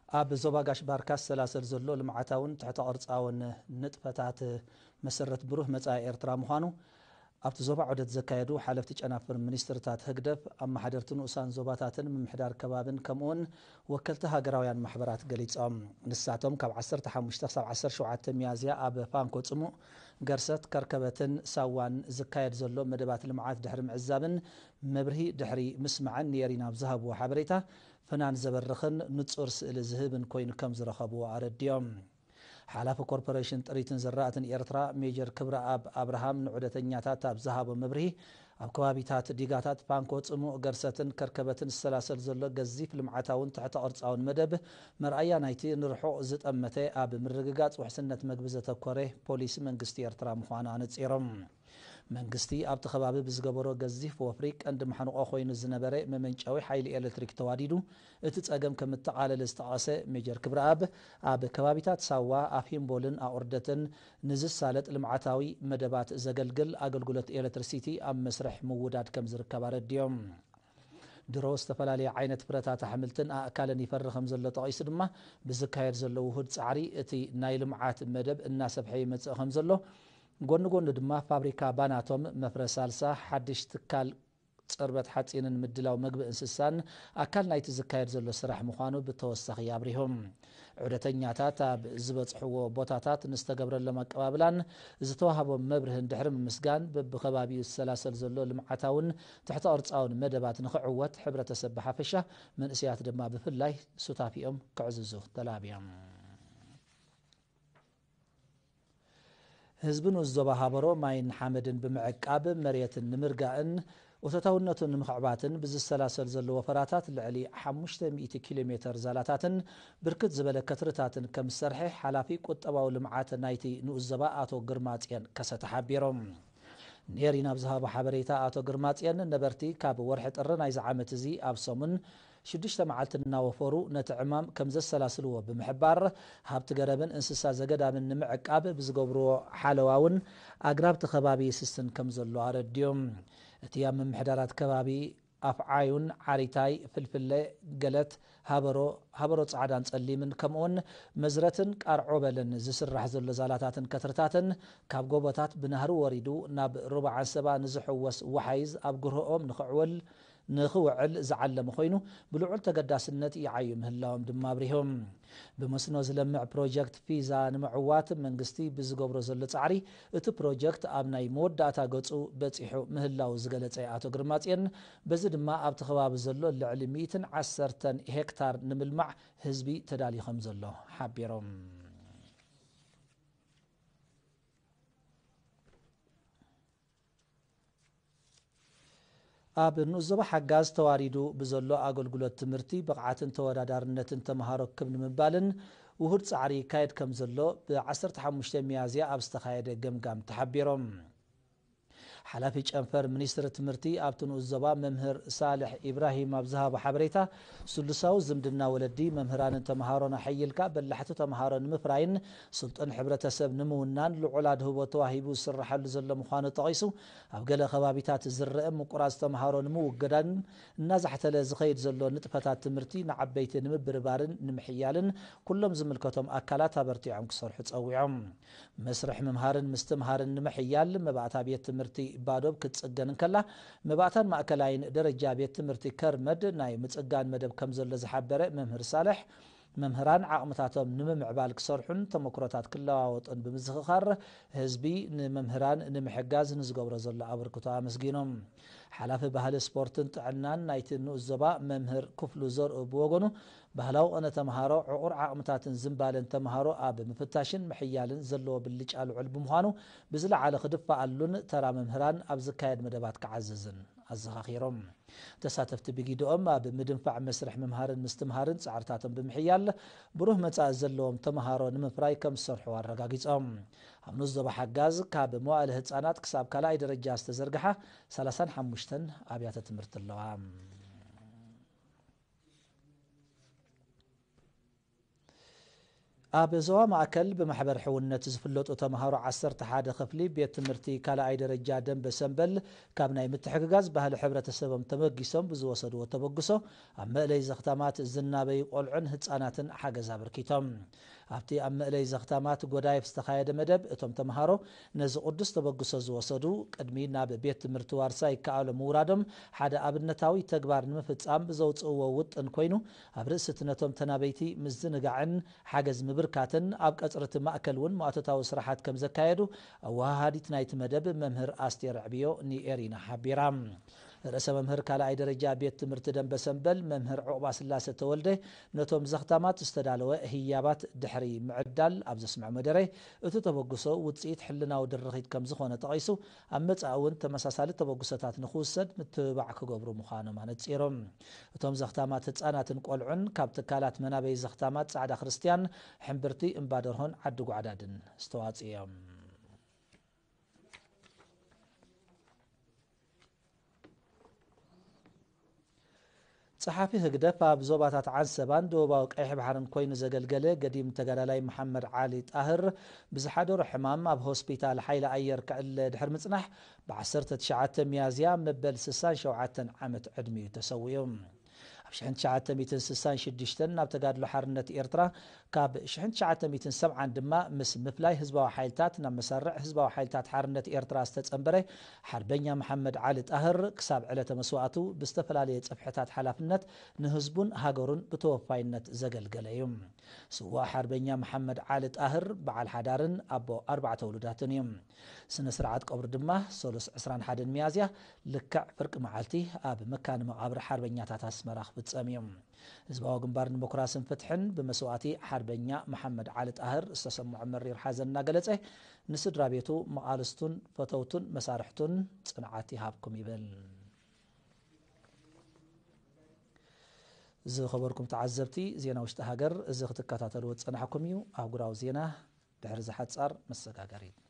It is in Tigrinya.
ኣብ ዞባ ጋሽ ባርካ ዝሰላሰል ዘሎ ልምዓታውን ትሕተ ቅርጻውን ንጥፈታት መሰረት ብሩህ መጻኢ ኤርትራ ምዃኑ ኣብቲ ዞባ ዑደት ዘካየዱ ሓለፍቲ ጨናፍር ሚኒስትርታት ህግደፍ፣ ኣመሓደርቲ ንኡሳን ዞባታትን ምምሕዳር ከባብን ከምኡውን ወከልቲ ሃገራውያን ማሕበራት ገሊጾም። ንሳቶም ካብ ዓሰርተ ሓሙሽተ ክሳብ ዓሰርተ ሸውዓተ ሚያዝያ ኣብ ፋንኮ ጽሙእ፣ ገርሰት፣ ከርከበትን ሳዋን ዝካየድ ዘሎ መደባት ልምዓት ድሕሪ ምዕዛብን መብርሂ ድሕሪ ምስማዕን ንኤሪና ኣብ ዝሃብዎ ሓበሬታ፣ ፍናን ዘበርኽን ንጹር ስእሊ ዝህብን ኮይኑ ከም ዝረኸብዎ ኣረዲኦም። ሓላፊ ኮርፖሬሽን ጥሪትን ዝራእትን ኤርትራ ሜጀር ክብረኣብ ኣብርሃም ንዑደተኛታት ኣብ ዝሃቦ መብርሂ፣ ኣብ ከባቢታት ዲጋታት ፋንኮ፣ ጽሙእ፣ ገርሰትን ከርከበትን ዝሰላሰል ዘሎ ገዚፍ ልምዓታውን ትሕተ ቅርጻውን መደብ መርኣያ ናይቲ ንርሑቕ ዝጠመተ ኣብ ምርግጋጽ ውሕስነት መግቢ ዘተኮረ ፖሊሲ መንግስቲ ኤርትራ ምዃኑ ኣነጺሮም። መንግስቲ ኣብቲ ከባቢ ብዝገበሮ ገዚፍ ወፍሪ ቀንዲ ማሕንቆ ኮይኑ ዝነበረ መመንጨዊ ሓይሊ ኤሌክትሪክ ተዋዲዱ እቲ ጸገም ከም እተቓለለ ዝጠቐሰ ሜጀር ክብረኣብ፣ ኣብ ከባቢታት ሳዋ፣ ኣፍሂምቦልን ኣቑርደትን ንዝሳለጥ ልምዓታዊ መደባት ዘገልግል ኣገልግሎት ኤሌክትሪሲቲ ኣብ መስርሕ ምውዳድ ከም ዝርከብ ኣረዲኦም። ድሮ ዝተፈላለየ ዓይነት ፍረታት ኣሕምልትን ኣእካልን ይፈሪ ከም ዘሎ ጠቒሱ ድማ፣ ብዝካየድ ዘሎ ውሁድ ጻዕሪ እቲ ናይ ልምዓት መደብ እናሰፍሐ ይመጽእ ከም ዘሎ፣ ጎኒ ጎኒ ድማ ፋብሪካ ባናቶም፣ መፍረ ሳልሳ፣ ሓድሽ ትካል ጽርበት ሓጺንን ምድላው መግቢ እንስሳን ኣካል ናይቲ ዝካየድ ዘሎ ስራሕ ምዃኑ ብተወሳኺ ኣብሪሆም። ዑደተኛታት ኣብ ዝበጽሕዎ ቦታታት ንዝተገብረሎም ኣቀባብላን ዝተዋህቦም መብርህን ድሕሪ ምምስጋን፣ በብከባቢኡ ዝሰላሰል ዘሎ ልምዓታውን ትሕተ ቅርጻውን መደባት ንኽዕወት ሕብረተሰብ ብሓፈሻ፣ መንእሰያት ድማ ብፍላይ ሱታፊኦም ክዕዝዙ ተላብዮም። ህዝቢ ንኡስ ዞባ ሃበሮ ማይን ሓመድን ብምዕቃብ መሬትን ንምርጋእን እቶታውነቱ ንምኽዕባትን ብዝሰላሰል ዘሎ ወፈራታት ልዕሊ ሓሙሽተ ሚእቲ ኪሎ ሜተር ዛላታትን ብርክት ዝበለ ከትርታትን ከም ዝሰርሐ ሓላፊ ቁጠባዊ ልምዓት ናይቲ ንኡስ ዞባ ኣቶ ግርማጽዮን ከሰተ ሓቢሮም። ኔሪ ናብ ዝሃቦ ሓበሬታ ኣቶ ግርማጽዮን፣ ነበርቲ ካብ ወርሒ ጥሪ ናይዚ ዓመት እዚ ኣብ ሰሙን ሽዱሽተ መዓልቲ እናወፈሩ ነቲ ዕማም ከም ዘሰላስልዎ ብምሕባር፣ ሃብቲ ገረብን እንስሳ ዘገዳምን ንምዕቃብ ብዝገብርዎ ሓለዋ እውን ኣግራብቲ ከባቢ ይስስን ከም ዘሎ ኣረዲዮም። እቲ ኣብ ምምሕዳራት ከባቢ ኣፍዓዩን ዓሪታይ፣ ፍልፍለ፣ ገለት፣ ሃበሮ፣ ሃበሮ ጻዕዳን ጸሊምን ከምኡውን መዝረትን ቃርዖበልን ዝስራሕ ዘሎ ዛላታትን ከትርታትን ካብ ጎቦታት ብናህሪ ወሪዱ ናብ ሩባ ዓንሰባ ንዝሕወስ ወሓይዝ ኣብ ግርህኦም ንኽዕወል ንኽውዕል ዝዓለመ ኮይኑ፣ ብልዑል ተገዳስነት ይዓዩ ምህላዎም ድማ ኣብሪሆም። ብመስኖ ዝለምዕ ፕሮጀክት ፊዛ ንምዕዋት መንግስቲ ብዝገብሮ ዘሎ ጻዕሪ፣ እቲ ፕሮጀክት ኣብ ናይ መወዳእታ ገጹ በጺሑ ምህላው ዝገለጸ ኣቶ ግርማጽዮን፣ በዚ ድማ ኣብቲ ከባቢ ዘሎ ልዕሊ ሚእትን ዓሰርተን ሄክታር ንምልማዕ ህዝቢ ተዳልዩ ከም ዘሎ ሓቢሮም። ኣብ ንኡስ ዞባ ሓጋዝ ተዋሪዱ ብዘሎ ኣገልግሎት ትምህርቲ፣ ብቕዓትን ተወዳዳርነትን ተምሃሮ ክብ ንምባልን ውሁድ ጻዕሪ ይካየድ ከም ዘሎ ብ ዓሰርተ ሓሙሽተ ሚያዝያ ኣብ ዝተኻየደ ገምጋም ተሓቢሮም። ሓላፊ ጨንፈር ሚኒስትሪ ትምህርቲ ኣብቲ ንኡስ ዞባ መምህር ሳልሕ ኢብራሂም ኣብ ዝሃቦ ሓበሬታ፣ ስሉሳዊ ዝምድና ወለዲ፣ መምህራንን ተምሃሮን ኣሐይልካ በላሕቲ ተምሃሮ ንምፍራይን ስልጡን ሕብረተሰብ ንምውናን ልዑል ኣድህቦ ተዋሂቡ ዝስራሓሉ ዘሎ ምዃኑ ጠቒሱ፣ ኣብ ገለ ከባቢታት ዝረአ ምቁራጽ ተምሃሮ ንምውግዳን እናዛሕተለ ዝኸይድ ዘሎ ንጥፈታት ትምህርቲ ንዓበይቲ ንምብርባርን ንምሕያልን ኩሎም ዝምልከቶም ኣካላት ኣበርቲዖም ክሰርሑ ጸዊዖም። መስርሕ ምምሃርን ምስትምሃርን ንምሕያል መባእታ ቤት ትምህርቲ ባዶብ ክትጽገን እንከላ፣ መባእታን ማእከላይን ደረጃ ቤት ትምህርቲ ከርመድ ናይ ምጽጋን መደብ ከም ዘሎ ዝሓበረ መምህር ሳልሕ፣ መምህራን ዓቕምታቶም ንምምዕባል ክሰርሑን ተመክሮታት ክለዋወጡን ብምዝኽኻር፣ ህዝቢ ንመምህራን ንምሕጋዝ ንዝገብሮ ዘሎ ኣበርክቶ ኣመስጊኖም። ሓላፊ ባህሊ፣ ስፖርትን ጥዕናን ናይቲ ንኡስ ዞባ መምህር ክፍሉ ዘርኡ ብወገኑ፣ ባህላዊ ቅነ ተምሃሮ፣ ዕቑር ዓቕምታትን ዝንባለን ተምሃሮ ኣብ ምፍታሽን ምሕያልን ዘለዎ ብልጫ ልዑል ብምዃኑ፣ ብዝለዓለ ክድፈኣሉን ተራ መምህራን ኣብ ዝካየድ መደባት ክዓዝዝን ኣዘኻኺሮም። ተሳተፍቲ ብጊድኦም ኣብ ምድንፋዕ መስርሕ ምምሃርን ምስትምሃርን ጻዕርታቶም ብምሕያል፣ ብሩህ መጻኢ ዘለዎም ተምሃሮ ንምፍራይ ከም ዝሰርሑ ኣረጋጊጾም። ኣብ ንኡስ ዞባ ሓጋዝ ካብ መዋእለ ህጻናት ክሳብ ካልኣይ ደረጃ ዝተዘርግሓ ሰላሳን ሓሙሽተን ኣብያተ ትምህርቲ ኣለዋ። ኣብ ዞባ ማእከል ብማሕበር ሕውነት ዝፍለጡ ተምሃሮ ዓሰርተ ሓደ ክፍሊ ቤት ትምህርቲ ካልኣይ ደረጃ ደንበ ሰንበል ካብ ናይ ምትሕግጋዝ ባህሊ ሕብረተሰቦም ተበጊሶም ብዝወሰድዎ ተበግሶ ኣብ መእለይ ዘኽታማት ዝናበዩ ቆልዑን ህጻናትን ሓገዝ ኣበርኪቶም። ኣብቲ ኣብ መእለይ ዘኽታማት ጎዳይፍ ዝተኻየደ መደብ እቶም ተምሃሮ ነዚ ቅዱስ ተበግሶ ዝወሰዱ ቅድሚ ናብ ቤት ትምህርቲ ዋርሳይ ይከኣሎ ምውራዶም ሓደ ኣብነታዊ ተግባር ንምፍጻም ዘውጽእዎ ውጥን ኮይኑ ኣብ ርእሲ እቲ ነቶም ተናበይቲ ምዝንጋዕን ሓገዝ ምብርካትን ኣብ ቀጽሪ እቲ ማእከል እውን ማእቶታዊ ስራሓት ከም ዘካየዱ ኣወሃሃዲት ናይቲ መደብ መምህር ኣስቴር ዕብዮ ንኤሪና ሓቢራ። ርእሰ መምህር ካልኣይ ደረጃ ቤት ትምህርቲ ደንበ ሰንበል መምህር ዑቕባ ስላሰ ተወልደ ነቶም ዘኽታማት ዝተዳለወ ህያባት ድሕሪ ምዕዳል ኣብ ዘስምዖ መደረ እቲ ተበግሶ ውጽኢት ሕልናዊ ድርኺት ከም ዝኾነ ጠቒሱ ኣብ መጻኢ እውን ተመሳሳሊ ተበግሶታት ንኽውሰድ ምትብባዕ ክገብሩ ምዃኖም ኣነጺሮም። እቶም ዘኽታማት ህጻናትን ቆልዑን ካብ ትካላት መናበይ ዘኽታማት ጻዕዳ ክርስትያን ሕምብርቲ እምባደርሆን ዓዲ ጓዕዳድን ዝተዋጽኡ እዮም። ጸሓፊ ህግደፍ ኣብ ዞባታት ዓንሰባን ደቡባዊ ቀይሕ ባሕርን ኮይኑ ዘገልገለ ገዲም ተጋዳላይ መሓመድ ዓሊ ጣህር ብዝሓደሮ ሕማም ኣብ ሆስፒታል ሓይሊ ኣየር ክዕለ ድሕሪ ምጽናሕ ብ ዓሰርተ ትሽዓተ ሚያዝያ መበል ስሳን ሸውዓተን ዓመት ዕድሚኡ ተሰዊኡ። ኣብ ሽሕን ትሽዓተ ሚእትን ስሳን ሽዱሽተን ናብ ተጋድሎ ሓርነት ኤርትራ ካብ ሽሕን ትሽዓተ ሚእትን ሰብዓን ድማ ምስ ምፍላይ ህዝባዊ ሓይልታት ናብ መሰርዕ ህዝባዊ ሓይልታት ሓርነት ኤርትራ ዝተጸንበረ ሓርበኛ መሓመድ ዓሊ ጣህር ክሳብ ዕለተ መስዋእቱ ብዝተፈላለየ ጽፍሕታት ሓላፍነት ንህዝቡን ሃገሩን ብተወፋይነት ዘገልገለ እዩ። ስዉእ ሓርበኛ መሓመድ ዓሊ ጣህር በዓል ሓዳርን ኣቦ ኣርባዕተ ውሉዳትን እዩ። ስነ ስርዓት ቀብሩ ድማ ሰሉስ ዕስራን ሓደን ሚያዝያ ልክዕ ፍርቂ መዓልቲ ኣብ መካነ መቓብር ሓርበኛታት ኣስመራ ክፍጸም እዩ። ህዝባዊ ግንባር ዲሞክራስን ፍትሕን ብመስዋእቲ ሓርበኛ መሓመድ ዓሊ ጣህር ዝተሰምዖ መሪር ሓዘን እናገለጸ ንስድራ ቤቱ፣ መቓልስቱን ፈተውቱን መሳርሕቱን ጽንዓት ይሃብኩም ይብል። ዝኸበርኩም ተዓዘብቲ ዜና ውሽጢ ሃገር እዚ ክትከታተልዎ ዝጸናሕኩም እዩ። ኣህጉራዊ ዜና ድሕሪ እዚ ሓጻር መሰጋገሪት።